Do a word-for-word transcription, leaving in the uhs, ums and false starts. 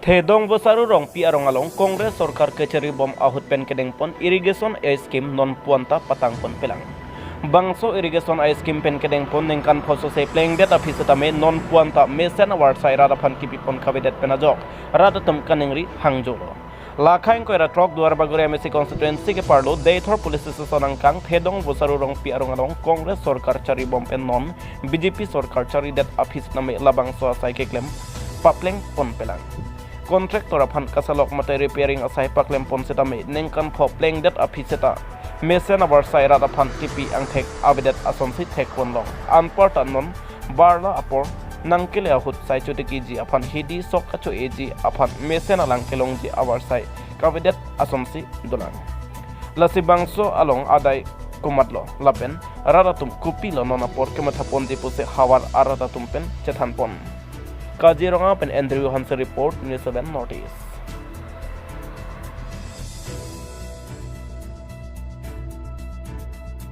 Thedong Vosaru Rongpi arong along Congress sorkar kachari bom ahut pen kedengpon irrigation scheme non puanta patangpon pelang. Bangso irrigation scheme pen kedengpon ningkan pho sose plengdet aphi setame non puanta mesen avarsai rat aphan kipipon kavedet pen ajok rat atum kaningri hangjolo. Lakhang koira trok Duar Bagori M A C constituency keparlo Deithor police station angkang Thedong Vosaru Rongpi arong along Congress sorkar chari bom pen non B J P sorkar charidet aphi setame labangso asai keklem paplengpon pelang. Contractor aphan kasalok mate repairing asai paklempon setame ningkan pho plengdet aphi seta mesen avarsai rat aphan kipi angthek avedet asonsi thekpon long. Anparta non barla apor nangkele ahut sai chotekiji aphan hidi sok kacho-eji aphan mesen alang kelongji avarsai kavedet asonsi dolang. Lasi bangso along adai komatlo lapen rat atum kopilo non apor kemathaponji pusi havar arat atum pen chethanpon. Kaziranga pen Andrew Hanse report, News seven North East.